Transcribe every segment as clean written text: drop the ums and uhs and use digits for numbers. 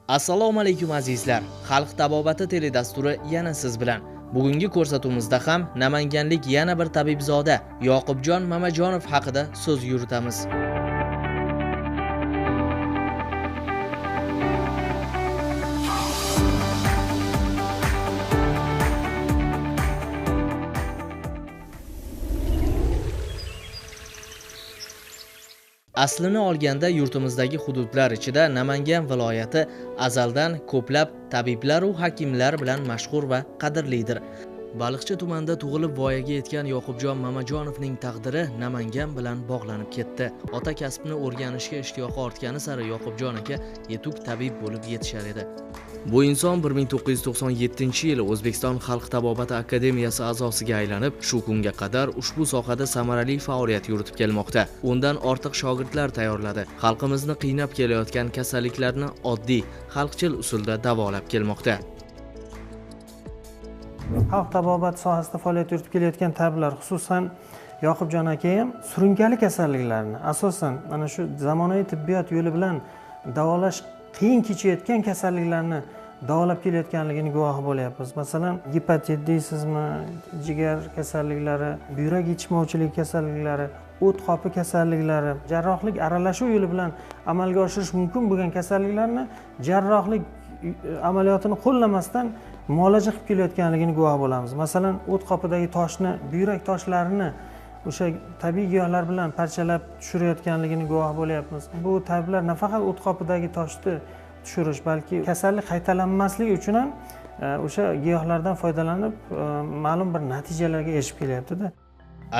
Assalomu alaykum azizlar. Xalq tabobati teledasturi yana siz bilan. Bugungi ko'rsatuvimizda ham namanganlik yana bir tabibzoda Yoqubjon Mamajonov haqida so'z yuritamiz. Aslini olganda yurtimizdagi hududlar ichida Namangan viloyati azaldan ko'plab tabiblar va hakimlar bilan mashhur va qadrlidir. Baliqchi tumanida tug'ilib voyaga yetgan Yoqubjon Mamajonovning taqdiri Namangan bilan bog'lanib ketdi. Ota kasbini o'rganishga ishtiyoqi ortgani sari Yoqubjon aka yetuk tabib bo'lib yetishar edi. Bu inson 1997-yili O'zbekiston Xalq tabobati akademiyasi a'zosiga aylanib, shu kunga qadar ushbu sohada samarali faoliyat yuritib kelmoqda. Undan ortiq shogirdlar tayyorladi. Xalqimizni qiynab kelayotgan kasalliklarni oddiy, xalqchil usulda davolab kelmoqda. Xalq tabobati sohasida faoliyat yuritib kelayotgan tabiblar, xususan Yoqubjon aka ham surunkali kasalliklarni, asosan mana shu zamonaviy tibbiyot yo'li bilan davolash qiyin kechayotgan kasalliklarni davolab kelayotganligini guvohi bo'lyapmiz. Masalan, gepatit deysizmi, jigar kasalliklari, buyrak yetishmovchiligi kasalliklari, o't qopi kasalliklari, jarrohlik aralashuv yo'li bilan amalga oshirish mumkin bo'lgan kasalliklarni jarrohlik amaliyotini qo'llamasdan muolaja qilib kelayotganligini guvohi bo'lamiz. Masalan, o't qopidagi toshni, buyrak toshlarini o'sha tabiiy giyohlar bilan parchalab tushirayotganligini guvohi bo'lyapmiz. Bu tabiblar nafaqat o't qopidagi toshni tushirish, balki kasallik qaytalanmasligi uchun ham o'sha giyohlardan foydalanib ma'lum bir natijalarga erishib kelyapti-da.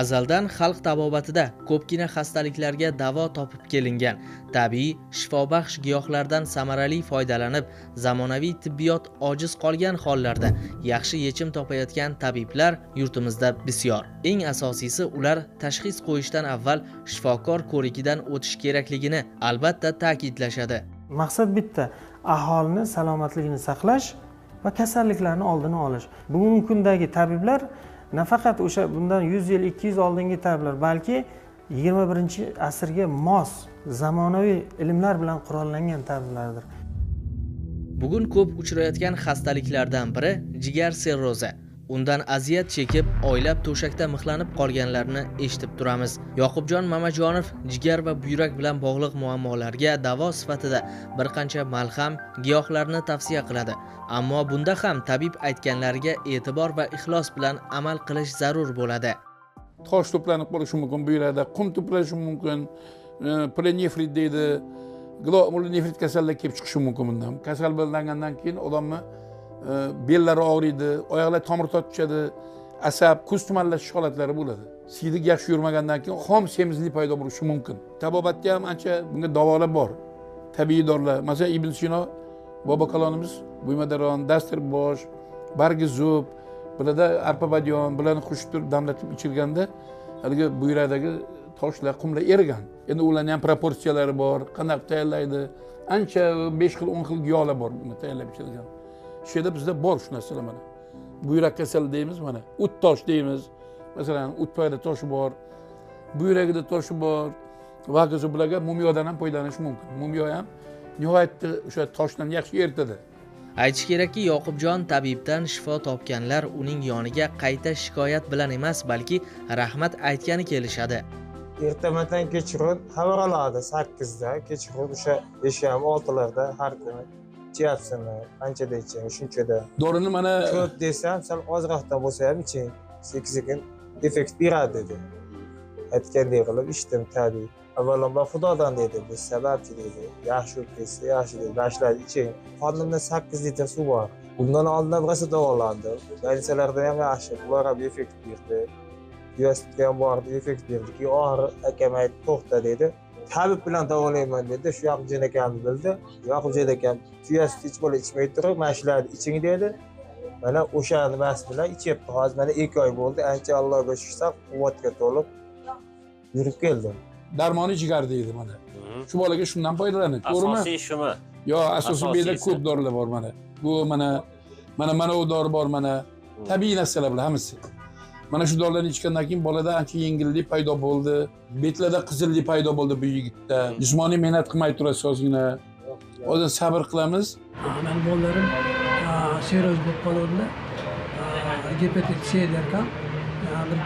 Azaldan xalq tabobatida ko'pgina xastaliklarga davo topib kelingan. Tabiiy, shifobaxsh giyohlardan samarali foydalanib, zamonaviy tibbiyot ojiz qolgan hollarda yaxshi yechim topayotgan tabiblar yurtimizda bisyor. Eng asosiysi, ular tashxis qo'yishdan avval shifokor ko'rigidan o'tish kerakligini albatta ta'kidlashadi. Maqsad bitta: aholini salomatligini saqlash va kasalliklarni oldini olish. Bugungi kundagi tabiblar nafaqat o'sha bundan 100 yil, 200 oldingi tabiblar, balki 21-asrga mos zamonaviy ilmlar bilan qurollangan tabiblardir. Bugun ko'p uchrayotgan xastaliklardan biri jigar sirrozi. Undan aziyat chekib, oylab to'shakda mixlanib qolganlarni eshitib turamiz. Yoqubjon Mamajonov jigar va buyrak bilan bog'liq muammolarga davo sifatida bir qancha malham, giyohlarni tavsiya qiladi. Ammo bunda ham tabib aytganlariga e'tibor va ixlos bilan amal qilish zarur bo'ladi. Tosh to'planib qolishi mumkin buyrakda, qum to'planishi mumkin, plenefrit deydi, glomerulonefrit kasallik kelib chiqishi mumkin bundan. Kasal bilangandan keyin odamni bellari og'riydi, oyoqlar tomir tortishadi, asab, ko'z tumanlashish holatlari bo'ladi. Siydik yaxshi yurmagandan keyin xom semizlik paydo bo'lishi mumkin. Tabobatda ham ancha bunga davolar bor. Tabiiy dorilar, masalan, Ibn Sino bobo kalonimiz bo'ymadaron, dastirbosh, bargi zub, bularda arpa badyon, bularni qo'shib turib damlatib ichirganda haligi buyrakdagi toshlar, qumlar erigan. Endi ularning ham proporsiyalari bor, qanaqa tayyorlaydi. Ancha 5 xil, 10 xil giyohlar bor buni tayyorlab ichilgan. Shu yerda bizda bor shu narsalar mana. Buyrak kasali deymiz mana, o't tosh deymiz. Masalan, o'tpayda toshi bor, buyragida toshi bor. Va hokazo bularga mumiyodan ham foydalanish mumkin. Mumiyo ham nihoyatda o'sha toshdan yaxshi eritadi. Aytish kerakki, Yoqubjon tabibdan shifo topganlar uning yoniga qayta shikoyat bilan emas, balki rahmat aytgani kelishadi. Ertamandan kechqurun xabar oladi 8da, kechqurun o'sha 5 ham 6larda har kuni. Ichyapsizmi? Qanchada iching? Shunchada. Dorini mana ko'p desam, sal ozroqdan bo'lsa ham iching. Sekin effekt beradi dedi. Aytgandek qilib ichdim tabiiy. Avvalambor Xudodan dedi, bu sababchi dedi. Yaxshi bo'lib ketsa yaxshi dedi. Boshladi iching. Qonimda 8 litr suv bor. Bundan oldin rosa davolandim. Больницаlarda ham yaxshi, bular ham effekt berdi. Yositga ham bordi, effekt berdi. Keyin oxiri akam aytdi, to'xta dedi. Tabib bilan davolayman dedi. Shu Yoqubjon akamni bildi. Yoqubjon akam tuya sut ichib bola ichmay turib, mana shularni iching dedi. Mana o'sha nimasi bilan ichyapti. Hozir mana 2 oy bo'ldi. Ancha Allohga shukur, quvvatga to'lib yurib keldim. Darmoni jigar deydi mana. Shu bolaga shundan foydalanadi, to'g'rimi? Asosiy shumi? Yo'q, asosiy bu yerda ko'p dorilar bor mana. Bu mana mana u dori bor mana. Tabiiy narsalar bular hammasi. Mana shu dorilarni ichgandan keyin bolada ancha yengillik paydo bo'ldi. Betlarda qizillik paydo bo'ldi bu yigitda. Jismoniy mehnat qilmay turasiz ozgina. Hozir sabr qilamiz. Meni bolalarim sirroz bo'lib qoldilar. Gepatit C derkan. Bir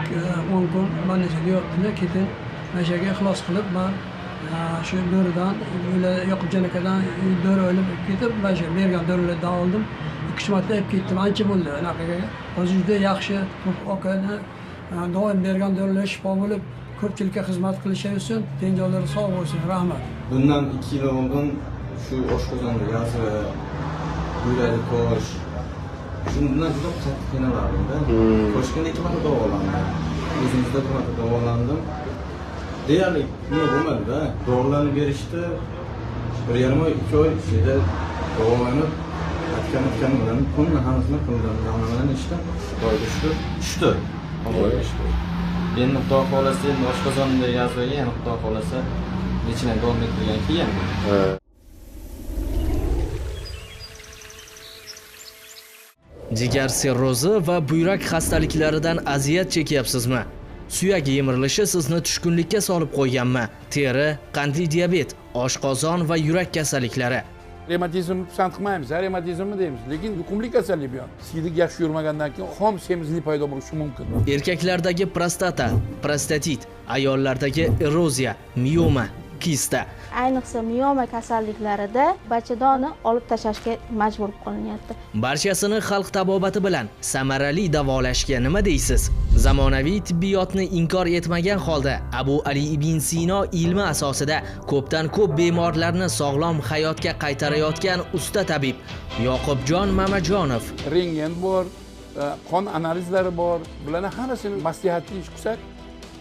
10 kun больницада yotdilar, keyin mana shu yerga ixlos qilib, men shu doridan, Yoqubjon akadan dori olib ketib, mana shu bergan dorilardan oldim. 2 marta olib ketdim, ancha bo'ldi anaqaga. Hozir juda yaxshi, akani doim bergan dorilar shifo bo'lib, ko'pchilikka xizmat qilishaversin, ten jonlari sog' bo'lsin, rahmat. Bundan 2 yil oldin shu oshqozonda yazva, buyrakda tosh, shundan juda qattiq qiynalardim-da. Toshkentda 2 marta davolandim. O'zimizda 1 marta davolandim. Deyarli nima bo'lmadi-da. Dorilarni berishdi. 1,5 oy, 2 oy ichida davolanib, aytgan bilan pulni hammasini qildim, damlalarni ichdim. Xudoga shukr, tushdi. Xudoga shukr. Endi Xudo xolasa, endi oshqozonda yazvaga yana Xudo xolasa nechini davom ettirgan keyin. Jigar sirrozi va buyrak xastaliklaridan aziyat chekyapsizmi? Suyak yemirilishi sizni tushkunlikka solib qo'yganmi? Teri, qandli diabet, oshqozon va yurak kasalliklari. Revmatizm pisand qilmaymiz, revmatizmni deymiz, lekin yuqumli kasallik bu ham. Siydik yaxshi yurmagandan keyin xom semizlik paydo bo'lishi mumkin. Erkaklardagi prostata, prostatit, ayollardagi eroziya, mioma, kista. Ayniqsa mioma kasalliklarida bachadonni olib tashlashga majbur qolinyapti. Barchasini xalq tabobati bilan samarali davolashga nima deysiz? Zamonaviy tibbiyotni inkor etmagan holda Abu Ali ibn Sino ilmi asosida ko'pdan ko'p bemorlarni sog'lom hayotga qaytarayotgan usta tabib Yoqubjon Mamajonov. Rentgen bor, qon analizlari bor. Bularni hammasini maslahatli ish qilsak,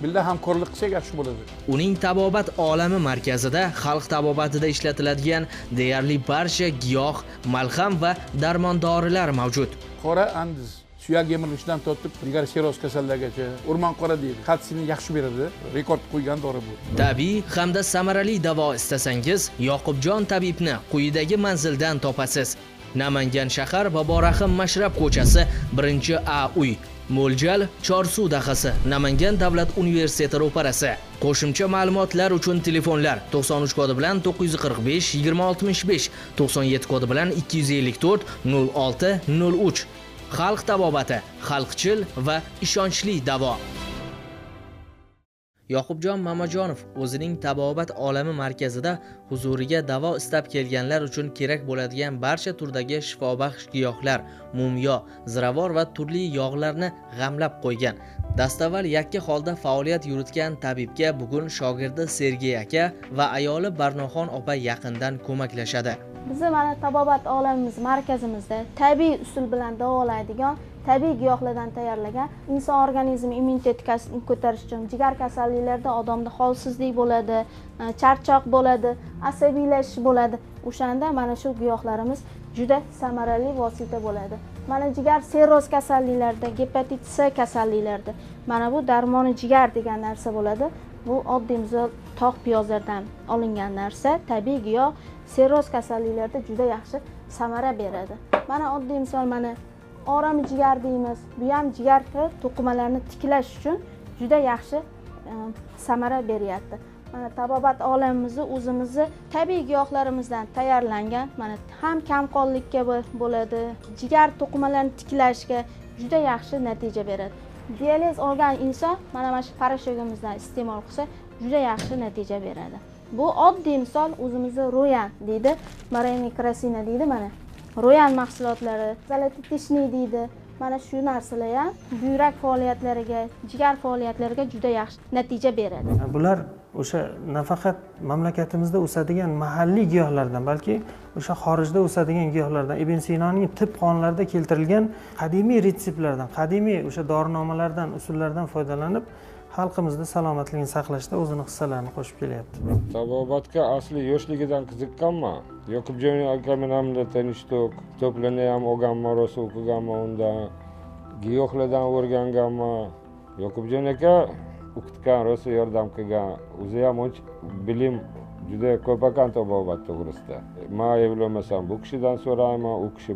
birga hamkorlik qilsak yaxshi bo'ladi. Uning tabobat olami markazida xalq tabobatida ishlatiladigan deyarli barcha giyoh, malham va darmon dorilar mavjud. Qora andiz suyak yemirilishidan tortib jigar sirroz kasalligigacha, o'rmon qora deydi. Kalsiyni yaxshi beradi, rekord qo'ygan dori bu. Tabiiy hamda samarali davo istasangiz, Yoqubjon tabibni quyidagi manzildan topasiz. Namangan shahar Boborahim Mashrab ko'chasi, 1-A uy. Mo'ljal Chorsu dahasi, Namangan davlat universiteti ro'parasi. Qo'shimcha ma'lumotlar uchun telefonlar 93 kodi bilan 945 2065, 97 kodi bilan 254 06 03. Xalq tabobati, xalqchil va ishonchli davo. Yoqubjon Mamajonov o'zining tabobat olami markazida huzuriga davo istab kelganlar uchun kerak bo'ladigan barcha turdagi shifobaxsh giyohlar, mumyo, ziravor va turli yog'larni g'amlab qo'ygan. Dastavval yakka holda faoliyat yuritgan tabibga bugun shogirdi Sergey aka va ayoli Barnoxon opa yaqindan ko'maklashadi. Bizni mana tabobat olamimiz markazimizda tabiiy usul bilan davolaydigan, tabiiy giyohlardan tayyorlagan inson organizmi immunitetini ko'tarish uchun jigar kasalliklarida odamda holsizlik bo'ladi, charchoq bo'ladi, asabiylashish bo'ladi. O'shanda mana shu giyohlarimiz juda samarali vosita bo'ladi. Mana jigar sirroz kasalliklarida, gepatit C kasalliklarida mana bu darmoni jigar degan narsa bo'ladi. Bu oddiy misol tog' piyozlardan olingan narsa, tabiiy giyoh sirroz kasalliklarida juda yaxshi samara beradi. Mana oddiy misol mana orami jigar deymiz. Bu ham jigar to'qimalarini tiklash uchun juda yaxshi samara beryapti. Mana tabobat olamimizni o'zimizni tabiiy giyohlarimizdan tayyorlangan, mana ham kamqonlikka bo'ladi, jigar to'qimalarini tiklashga juda yaxshi natija beradi. Dializ olgan inson mana shu parashogimizdan iste'mol qilsa juda yaxshi natija beradi. Bu oddiy misol o'zimizni ro'yan deydi, marayni krasina deydi, mana ro'yan mahsulotlari, zalotitishni deydi. Mana shu narsalar ham buyrak faoliyatlariga, jigar faoliyatlariga juda yaxshi natija beradi. Bular o'sha nafaqat mamlakatimizda o'sadigan mahalliy giyohlardan, balki o'sha xorijda o'sadigan giyohlardan, Ibn Sinoning tib qonunlarida keltirilgan qadimiy retseptlardan, qadimiy o'sha dorinomalardan, usullardan foydalanib xalqimizda salomatligini saqlashda o'zini hissalarini qo'shib kelyapti. Tabobatga asli yoshligidan qiziqqanman. Yoqubjon aka bilan tanishdik, kitoblarni ham olganman, rosa o'qiganman undan, giyohlardan o'rganganman. Yoqubjon aka o'qitgan, rosa yordam qilgan. O'zi ham bilim juda ko'p ekan tabobat to'g'risida. Men evlanmasam bu kishidan so'rayman, u kishi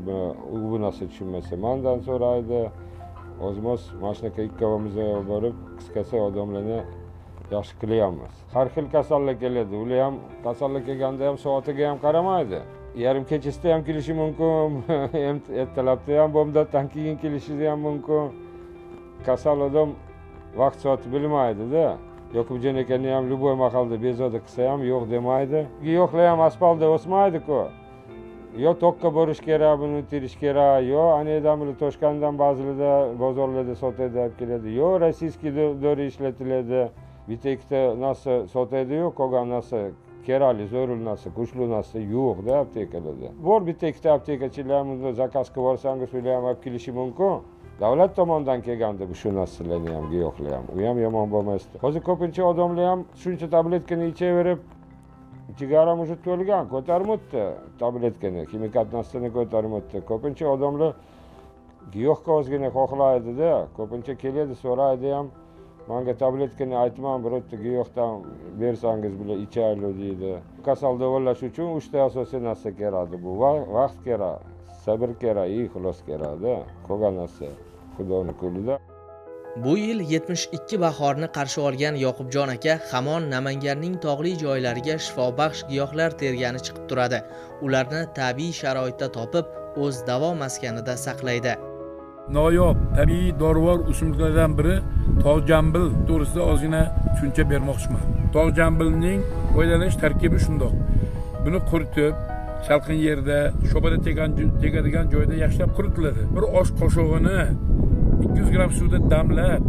bu narsa tushunmasa mendan so'raydi. O'zimiz mana shunaqa ikkovimiz borib, qisqasi odamlarni yaxshi qilyapmiz. Har xil kasallik keladi, ular ham kasallik kelganda ham soatiga ham qaramaydi. Yarim kechasida ham kelishi mumkin, ertalabda ham, bomdoddan keyin kelishi ham mumkin. Kasal odam vaqt soati bilmaydi-da. Yoqubjon akani ham любой mahalda bezovta qilsa ham yo'q demaydi. Giyohlar ham asfaltda o'smaydi-ku. Yo tokka borish kerak, buni terish kerak, yo anadan bilan Toshkentdan ba'zilarda bozorlarda sotadi, olib keladi, yo rossiyskiy dori ishlatiladi. Bitta ikkita narsa sotadi-yu, qolgan narsa kerakli, zarur narsa, kuchli narsa yo'q-da aptekalarda. Bor bitta ikkita aptekachilar bunda zakaz qilib olsangiz, ular ham olib kelishi mumkin. Davlat tomonidan kelganda bu shu narsalarni ham, giyohlar ham, u ham yomon bo'lmasdi. Hozir ko'pincha odamlar ham shuncha tabletkani ichaverib, jigaram уже to'lgan, ko'tarmayapti tabletkani, ximikat narsani ko'tarmayapti. Ko'pincha odamlar giyohga ozgina xohlaydi-da, ko'pincha keladi, so'raydi ham, menga tabletkani aytmang, birorta giyohdan bersangiz bular ichaylik deydi. Kasal davolash uchun uchta asosiy narsa kerak, bu vaqt kerak, sabr kerak, ixlos kerak-da. Qolgan narsa Xudoning qo'lida. Bu yil 72 bahorni qarshi olgan Yoqubjon aka hamon Namanganning tog'li joylariga shifobaxsh giyohlar tergani chiqib turadi. Ularni tabiiy sharoitda topib, o'z davo maskanida saqlaydi. Noyob tabiiy dorivor o'simliklardan biri tog'jambil to'g'risida ozgina tushuncha bermoqchiman. Tog'jambilning foydalanish tarkibi shundoq. Buni quritib, salqin yerda, sho'bada tegadigan joyda yaxshilab quritiladi. Bir osh qoshig'ini 200 gram suvda damlab,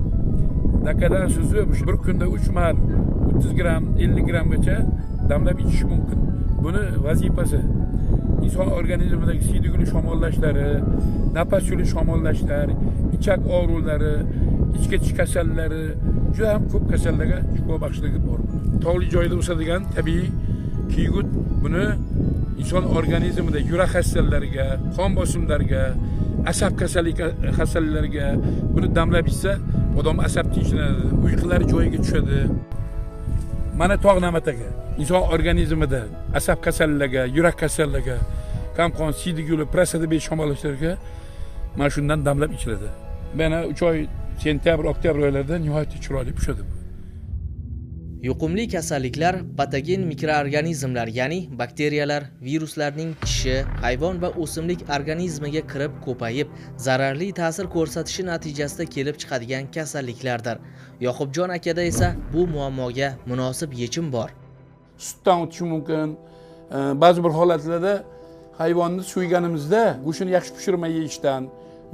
dakadan suzib, bir kunda 3 marta 30 gram, 50 gramgacha damlab ichish mumkin. Buni vazifasi inson organizmidagi siydik shamollashlari, nafas yo'li shamollashlar, ichak og'riqlari, ichki tish kasallari, juda ham ko'p kasallarga shifobaxshligi bor. Tog'li joyda o'sadigan tabiiy kiygut buni inson organizmida yurak xastalariga, qon bosimlariga, asab kasalliklariga buni damlab ichsa odam asab tinchlanadi, uyqulari joyiga tushadi. Mana tog' namatagi inson organizmida asab kasalliklariga, yurak kasalliklariga, kamqon, siydik yo'li, prostata bez shamollashlarga mana shundan damlab ichiladi. Mana 3 oy sentyabr, oktyabr oylarida nihoyatda chiroyli pishadi bu. Yuqumli kasalliklar patogen mikroorganizmlar, ya'ni bakteriyalar, viruslarning kishi, hayvon va o'simlik organizmiga kirib ko'payib, zararli ta'sir ko'rsatishi natijasida kelib chiqadigan kasalliklardir. Yoqubjon akada esa bu muammoga munosib yechim bor. Sutdan o'tishi mumkin. Ba'zi bir holatlarda hayvonni so'yganimizda go'shtini yaxshi pishirmay yeyishdan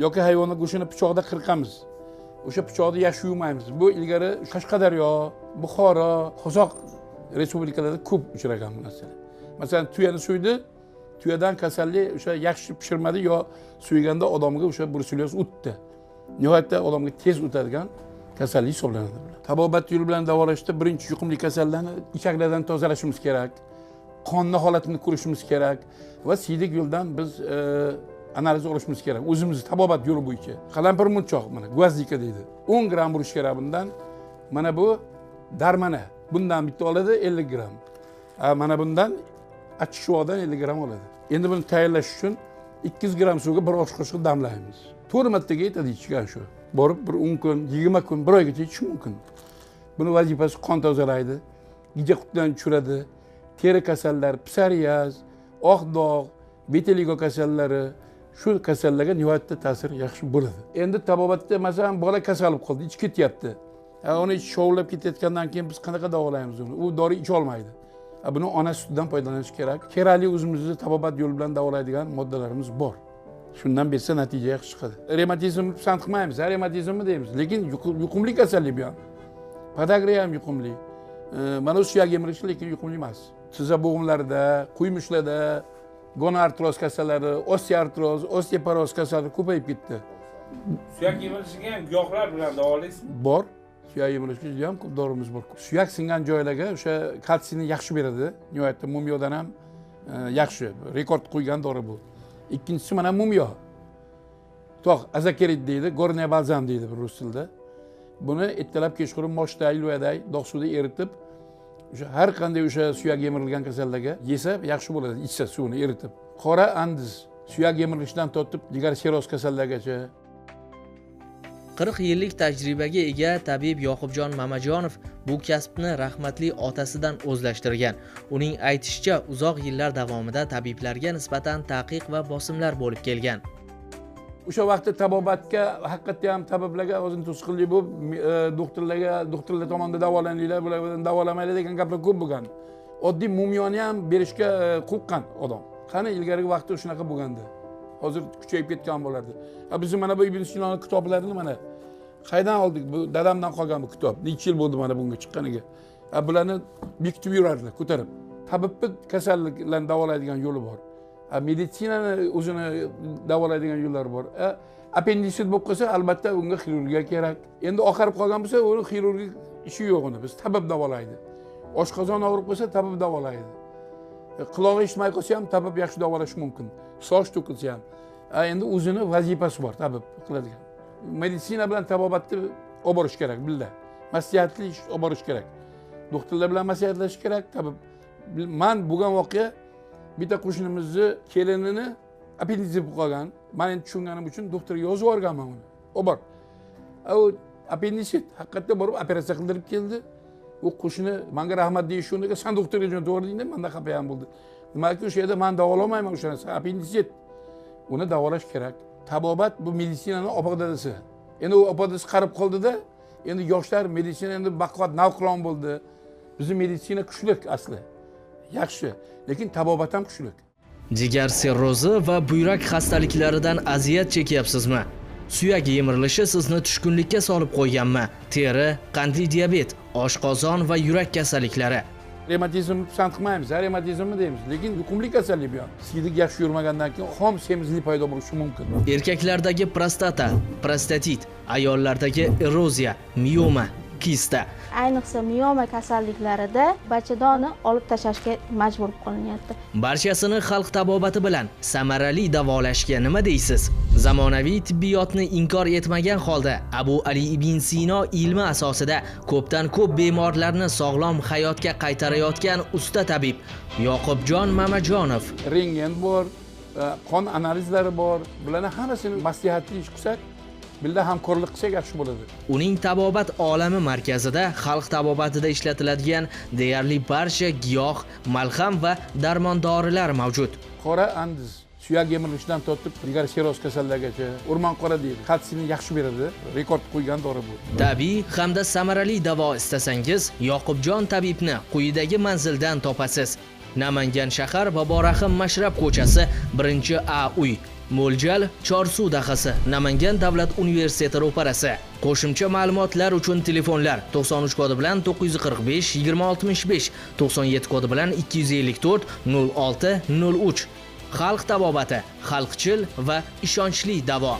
yoki hayvonni go'shtini pichoqda qirqamiz. O'sha pichoqni yaxshi yuvmaymiz. Bu ilgari Qashqadaryo, Buxoro, Qozoq respublikalarida ko'p uchragan bu narsa. Masalan, tuyani so'ydi, tuyadan kasallik o'sha yaxshi pishirmadi yo so'yganda odamga o'sha bruselyoz o'tdi. Nihoyatda odamga tez o'tadigan kasallik hisoblanadi. Tabobat yo'li bilan davolashda birinchi yuqumli kasallarni ichaklardan tozalashimiz kerak, qonni holatini ko'rishimiz kerak va siydik yo'ldan biz analiz olishimiz kerak. O'zimizni tabobat yo'li bo'yicha. Qalampir munchoq mana gvazdika deydi. 10 gram burish kerak bundan. Mana bu darmana. Bundan bitta oladi 50 gram. Mana bundan achchiq shuvoqdan 50 gram oladi. Endi buni tayyorlash uchun 200 gram suvga bir osh qoshiq damlaymiz. 4 martaga yetadi ichgan shu. Borib bir 10 kun, 20 kun, bir oygacha ichish mumkin. Buni vazifasi qon tozalaydi, gija qutdan tushiradi, teri kasallari, psoriaz, oq dog', vitiligo kasallari, shu kasallarga nihoyatda ta'sir yaxshi bo'ladi. Endi tabobatda masalan bola kasal bo'lib qoldi, ichi ketyapti. Uni ichi shovulab ketayotgandan keyin biz qanaqa davolaymiz uni? U dori icha olmaydi. Buni ona sutidan foydalanish kerak. Kerakli o'zimizni tabobat yo'li bilan davolaydigan moddalarimiz bor. Shundan bersa natija yaxshi chiqadi. Revmatizmni pisand qilmaymiz, revmatizmni deymiz, lekin yuqumli kasallik bu ham. Podagra ham yuqumli. Mana suyak yemirishi lekin yuqumli emas. Tiza bo'g'imlarida, quymushlarda gonartroz kasallari, osteoartroz, osteoporoz kasallari ko'payib ketdi. Suyak yemirishiga ham giyohlar bilan davolaysizmi? Bor. Suyak yemirishiga juda ham ko'p dorimiz bor. Suyak singan joylarga o'sha kalsiyni yaxshi beradi. Nihoyatda mumyodan ham yaxshi, rekord qo'ygan dori bu. Ikkinchisi mana mumyo. Tog' azakerit deydi, gorniya balzam deydi rus tilida. Buni ertalab kechqurun moshda, ilvaday, dog' suvda eritib, o'sha har qanday o'sha suyak yemirilgan kasallarga yesa yaxshi bo'ladi, ichsa suvini eritib. Qora andiz suyak yemirilishidan tortib jigar seroz kasallargacha. 40 yillik tajribaga ega tabib Yoqubjon Mamajonov bu kasbni rahmatli otasidan o'zlashtirgan. Uning aytishicha, uzoq yillar davomida tabiblarga nisbatan ta'qiq va bosimlar bo'lib kelgan. O'sha vaqtda tabobatga haqiqatda ham tabiblarga o'zini to'sqinlik bo'lib, doktorlarga, doktorlar tomonidan davolaninglar, bular bilan davolamaylar degan gaplar ko'p bo'lgan. Oddiy mumyoni ham berishga qo'rqqan odam. Qani ilgarigi vaqtda shunaqa bo'lgandi. Hozir kuchayib ketgan bo'lardi. Bizim mana bu Ibn Sinoning kitoblarini mana qaydan oldik? Bu dadamdan qolgan bu kitob. Necha yil bo'ldi mana bunga chiqqaniga. Bularni bekitib yurardilar, ko'tarib. Tabibni kasalliklarni davolaydigan yo'li bor. Meditsinani o'zini davolaydigan yo'llari bor. Appendisit bo'lib qolsa, albatta unga xirurgiya kerak. Endi oqarib qolgan bo'lsa, uni xirurgik ishi yo'q uni. Biz tabib davolaydi. Oshqozon og'rib qolsa, tabib davolaydi. Qulog'i eshitmay qolsa ham tabib yaxshi davolash mumkin. Soch to'kilsa ham. Endi o'zini vazifasi bor tabib qiladigan. Meditsina bilan tabobatni olib borish kerak, bilda. Maslahatli ish olib borish kerak. Doktorlar bilan maslahatlashish kerak, tabib. Man bo'lgan voqea bitta qo'shnimizni kelinini appendisit bo'lib qolgan. Men endi tushunganim uchun doktorga yozib yuborganman uni. Olib bor. U appendisit haqiqatda borib operatsiya qildirib keldi. U qo'shni menga rahmat deyish o'rniga san doktorga jo'natib yubording deb menda xafa ham bo'ldi. Nimaki o'sha yerda men davolamayman o'sha narsa, appendisit. Uni davolash kerak. Tabobat bu meditsinaning opa-dadasi. Endi u opa-dadasi qarib qoldida, endi yoshlar meditsina endi baquvvat navqiron bo'ldi. Bizning meditsina kuchli asli. Yaxshi, lekin tabobat ham kuchli. Jigar sirrozi va buyrak xastaliklaridan aziyat chekyapsizmi? Suyak yemirilishi sizni tushkunlikka solib qo'yganmi? Teri, qandli diabet, oshqozon va yurak kasalliklari. Revmatizm pisand qilmaymiz, revmatizmni deymiz, lekin yuqumli kasallik bu ham. Siydik yaxshi yurmagandan keyin xom semizlik paydo bo'lishi mumkin. Erkaklardagi prostata, prostatit, ayollardagi eroziya, mioma, kista. Ayniqsa mioma kasalliklarida bachadonni olib tashlashga majbur qolinyapti. Barchasini xalq tabobati bilan samarali davolashga nima deysiz? Zamonaviy tibbiyotni inkor etmagan holda Abu Ali ibn Sino ilmi asosida ko'pdan ko'p bemorlarni sog'lom hayotga qaytarayotgan usta tabib Yoqubjon Mamajonov. Rentgen bor, qon analizlari bor. Bularni hammasini maslahatli ish qilsak, birga hamkorlik qilsak yaxshi bo'ladi. Uning tabobat olami markazida xalq tabobatida ishlatiladigan deyarli barcha giyoh, malham va darmon dorilar mavjud. Qora andiz suyak yemirilishidan tortib jigar sirroz kasalligigacha, o'rmon qora deydi. Kalsiyni yaxshi beradi, rekord qo'ygan dori bu. Tabiiy hamda samarali davo istasangiz, Yoqubjon tabibni quyidagi manzildan topasiz. Namangan shahar Boborahim Mashrab ko'chasi, 1-A uy. Mo'ljal Chorsu dahasi, Namangan davlat universiteti ro'parasi. Qo'shimcha ma'lumotlar uchun telefonlar 93 kodi bilan 945 2065, 97 kodi bilan 254 06 03. Xalq tabobati, xalqchil va ishonchli davo.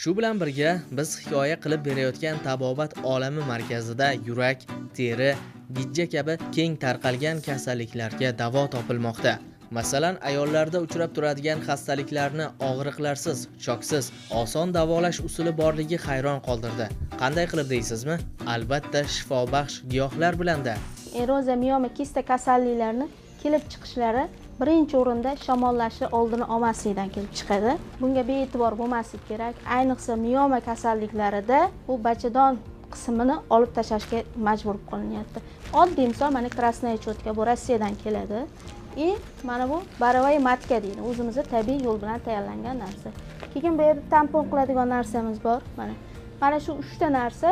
Shu bilan birga biz hikoya qilib berayotgan tabobat olami markazida yurak, teri, gijja kabi keng tarqalgan kasalliklarga davo topilmoqda. Masalan, ayollarda uchrab turadigan xastaliklarni og'riqlarsiz, shoksiz, oson davolash usuli borligi hayron qoldirdi. Qanday qilib deysizmi? Albatta, shifobaxsh giyohlar bilanda. Eroziya, mioma, kista kasalliklarini kelib chiqishlari birinchi o'rinda shamollashni oldini olmaslikdan kelib chiqadi. Bunga bee'tibor bo'lmaslik kerak. Ayniqsa mioma kasalliklarida bu bachadon qismini olib tashlashga majbur qolinyapti. Oddiy misol mana Krasnaya chotka, bu Rossiyadan keladi. Mana bu baravay matka deydi. O'zimizda tabiiy yo'l bilan tayyorlangan narsa. Keyin bu yerda tampon qiladigan narsamiz bor. Mana shu 3 ta narsa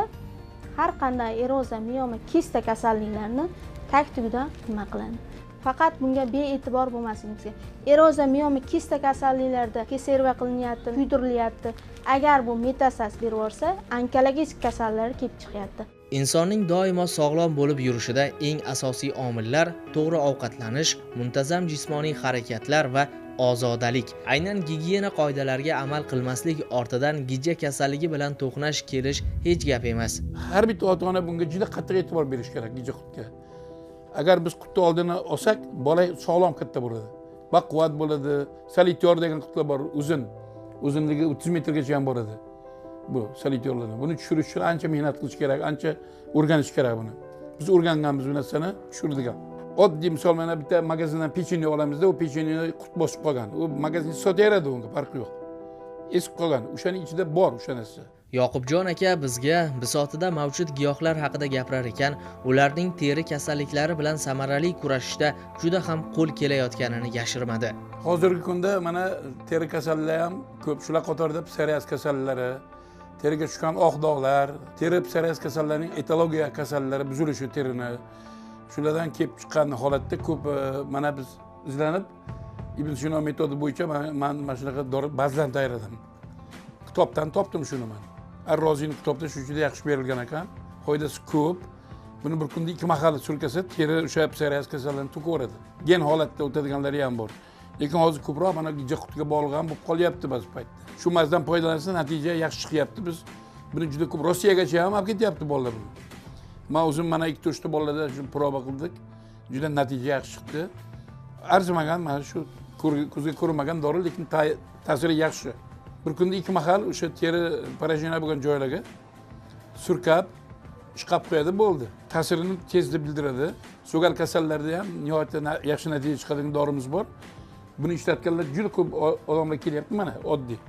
har qanday eroziya, mioma, kista kasalliklarini tag tubidan nima qiladi. Faqat bunga bee'tibor bo'lmasligimiz kerak. Eroziya, mioma, kista kasalliklarida keserva qilinyapti, kuydirilyapti. Agar bu metastaz berib yuborsa, onkologik kasalliklar kelib chiqyapti. Insonning doimo sog'lom bo'lib yurishida eng asosiy omillar to'g'ri ovqatlanish, muntazam jismoniy harakatlar va ozodalik. Aynan gigiyena qoidalariga amal qilmaslik ortidan gijja kasalligi bilan to'qnash kelish hech gap emas. Har bitta ota-ona bunga juda qattiq e'tibor berish kerak gijja qutga. Agar biz qutni oldini olsak, bola sog'lom katta bo'ladi. Baquvvat bo'ladi. Solityor degan qutlar bor, uzun. Uzunligi 30 metrgacha ham boradi. Bu solityorlarni. Buni tushirish uchun ancha mehnat qilish kerak, ancha o'rganish kerak buni. Biz o'rganganmiz bu narsani, tushirdik ham. Oddiy misol mana bitta magazindan pechenye olamizda, u pechenyeni qut bosib qolgan. U magazin sotaveradi, unga farqi yo'q. Esib qolgan, o'shaning ichida bor o'sha narsa. Yoqubjon aka bizga bisotida mavjud giyohlar haqida gapirar ekan, ularning teri kasalliklari bilan samarali kurashishda juda ham qo'l kelayotganini yashirmadi. Hozirgi kunda mana teri kasalliklari ham ko'p, shular qatorida psoriaz kasallari, teriga tushgan oq dog'lar, teri psoriaz kasallarining etologiya kasallari buzilishi terini, shulardan kelib chiqqan holatda ko'p mana biz izlanib Ibn Sino metodi bo'yicha men mana shunaqa dori bazlan tayyorladim. Kitobdan topdim shuni men. Ar-Roziyning kitobida shu juda yaxshi berilgan ekan. Foydasi ko'p. Buni bir kunda 2 mahal surkasa teri o'sha psoriaz kasalligini to'kaveradi. Gen holatda o'tadiganlari ham bor. Lekin hozir ko'proq mana gijja qutiga bog'liq ham bo'lib qolyapti ba'zi paytda. Shu mazdan foydalansa natija yaxshi chiqyapti. Biz buni juda ko'p Rossiyagacha ham olib ketyapti bolalar buni. Men o'zim mana 2-3 ta bolalarda shu proba qildik. Juda natija yaxshi chiqdi. Arzimagan mana shu ko'zga ko'rinmagan dori, lekin ta'siri yaxshi. Bir kunda 2 mahal o'sha teri поражение bo'lgan joylarga surkab, ishqab qo'yadi, bo'ldi. Ta'sirini tezda bildiradi. So'gal kasallarda ham nihoyatda yaxshi natija chiqadigan dorimiz bor. Buni ishlatganlar juda ko'p odamlar kelyapti mana oddiy.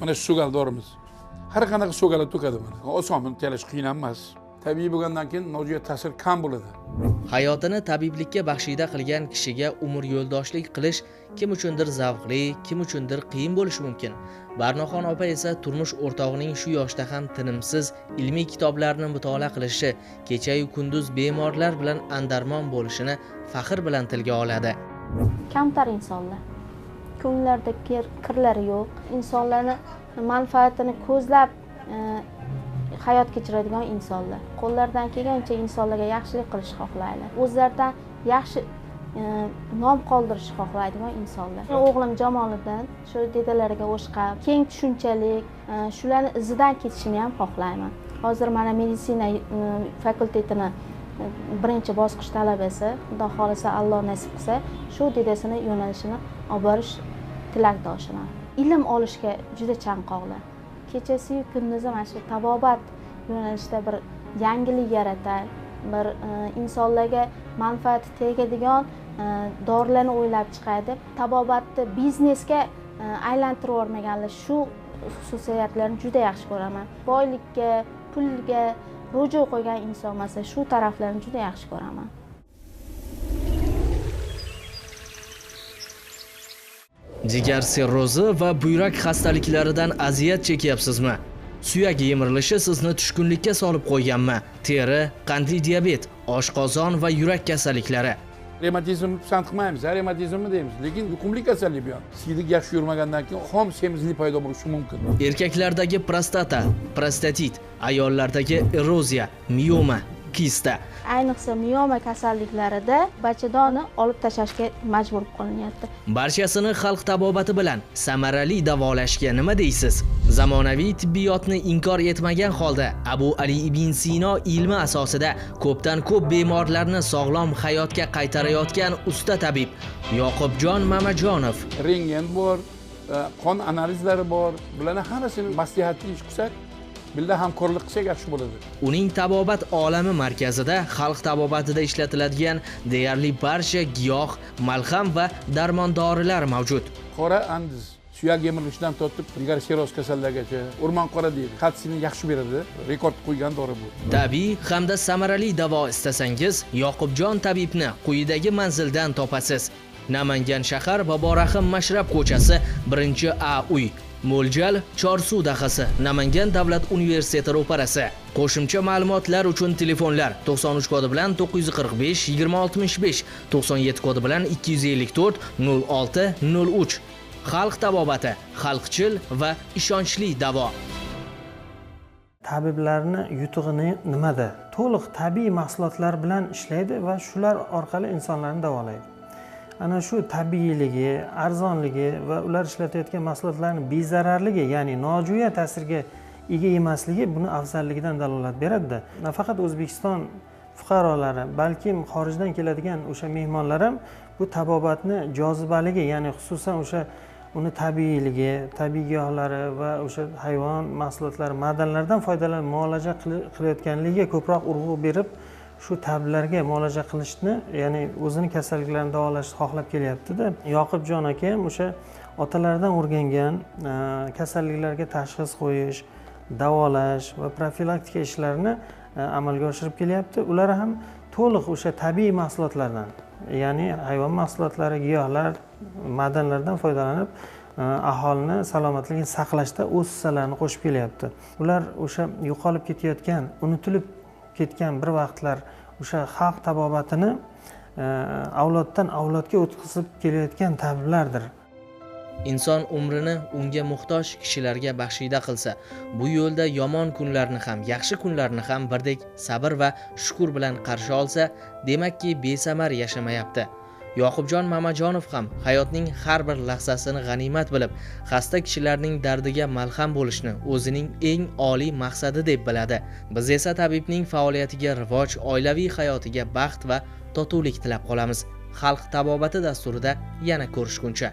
Mana shu so'gal dorimiz. Har qanaqa so'galni to'kadi mana. Oson, buni tayyorlash qiyin emas. Tabiiy bo'lgandan keyin nojo'ya ta'sir kam bo'ladi. Hayotini tabiblikka baxshida qilgan kishiga umr yo'ldoshlik qilish kim uchundir zavqli, kim uchundir qiyin bo'lishi mumkin. Barnoxon opa esa turmush o'rtog'ining shu yoshda ham tinimsiz ilmiy kitoblarni mutolaa qilishi, kecha-yu kunduz bemorlar bilan andarmon bo'lishini faxr bilan tilga oladi. Kamtar insonlar. Ko'ngillarida kirlari yo'q, insonlarni manfaatini ko'zlab hayot kechiradigan insonlar. Qo'llaridan kelgancha insonlarga yaxshilik qilishni xohlaydi. O'zlaridan yaxshi nom qoldirishni xohlaydigan insonlar. O'g'lim Jamoliddin shu dedalariga o'xshab, keng tushunchalik, shularni izidan ketishini ham xohlayman. Hozir mana meditsina fakultetini birinchi bosqich talabasi, Xudo xolasa, Alloh nasib qilsa, shu dedasini yo'nalishini olib borish tilakdoshiman. Ilm olishga juda chanqoqlar. Kechasi-yu kunduzi mana shu tabobat yo'nalishida bir yangilik yaratay, bir insonlarga manfaati tegadigan dorilarni o'ylab chiqadi. Tabobatni biznesga aylantirib yubormaganlar, shu xususiyatlarni juda yaxshi ko'raman. Boylikka, pulga ruju qo'ygan inson emas, shu taraflarini juda yaxshi ko'raman. Jigar sirrozi va buyrak xastaliklaridan aziyat chekyapsizmi? Suyak yemirilishi sizni tushkunlikka solib qo'yganmi? Teri, qandli diabet, oshqozon va yurak kasalliklari. Revmatizm pisand qilmaymiz, revmatizmni deymiz, lekin yuqumli kasallik bu ham. Siydik yaxshi yurmagandan keyin xom semizlik paydo bo'lishi mumkin. Erkaklardagi prostata, prostatit, ayollardagi eroziya, mioma, kista. Ayniqsa mioma kasalliklarida bachadonni olib tashlashga majbur qolinyapti. Barchasini xalq tabobati bilan samarali davolashga nima deysiz? Zamonaviy tibbiyotni inkor etmagan holda Abu Ali ibn Sino ilmi asosida ko'pdan ko'p bemorlarni sog'lom hayotga qaytarayotgan usta tabib Yoqubjon Mamajonov. Rentgen bor, qon analizlari bor. Bularni hammasini maslahatli ish qilsak, birga hamkorlik qilsak yaxshi bo'ladi. Uning tabobat olami markazida xalq tabobatida ishlatiladigan deyarli barcha giyoh, malham va darmon dorilar mavjud. Qora andiz, suyak yemirilishidan tortib jigar sirroz kasalligigacha, o'rmon qora deydi. Kalsiyni yaxshi beradi, rekord qo'ygan dori bu. Tabiiy hamda samarali davo istasangiz, Yoqubjon tabibni quyidagi manzildan topasiz. Namangan shahar, Boborahim Mashrab ko'chasi, 1-A uy. Mo'ljal Chorsu dahasi, Namangan davlat universiteti ro'parasi. Qo'shimcha ma'lumotlar uchun telefonlar 93 kodi bilan 945 2065, 97 kodi bilan 254 06 03. Xalq tabobati, xalqchil va ishonchli davo. Tabiblarni yutug'i nimada? To'liq tabiiy mahsulotlar bilan ishlaydi va shular orqali insonlarni davolaydi. Ana shu tabiiyligi, arzonligi va ular ishlatayotgan mahsulotlarning bezararligi, ya'ni nojo'ya ta'sirga ega emasligi buni afzalligidan dalolat beradi. Nafaqat O'zbekiston fuqarolari, balkim xorijdan keladigan o'sha mehmonlar ham bu tabobatni jozibaligi, ya'ni xususan o'sha uni tabiiyligi, tabiiy giyohlari va o'sha hayvon mahsulotlari, ma'danlardan foydalanib muolaja qilayotganligiga ko'proq urg'u berib, shu tabiblarga muolaja qilishni, ya'ni o'zini kasalliklarini davolashni xohlab kelyapti-da. Yoqubjon aka ham o'sha otalaridan o'rgangan kasalliklarga tashxis qo'yish, davolash va profilaktika ishlarini amalga oshirib kelyapti. Ular ham to'liq o'sha tabiiy mahsulotlardan, ya'ni hayvon mahsulotlari, giyohlar, ma'danlardan foydalanib aholini salomatligini saqlashda o'z hissalarini qo'shib kelyapti. Ular o'sha yo'qolib ketayotgan, unutilib ketgan bir vaqtlar o'sha xalq tabobatini avloddan avlodga o'tkazib kelayotgan tabiblardir. Inson umrini unga muhtoj kishilarga baxshida qilsa, bu yo'lda yomon kunlarni ham, yaxshi kunlarni ham birdek sabr va shukur bilan qarshi olsa, demakki besamar yashamayapti. Yoqubjon Mamajonov ham hayotning har bir lahzasini g'animat bilib, xasta kishilarning dardiga malham bo'lishni o'zining eng oliy maqsadi deb biladi. Biz esa tabibning faoliyatiga rivoj, oilaviy hayotiga baxt va totuvlik tilab qolamiz. Xalq tabobati dasturida yana ko'rishguncha.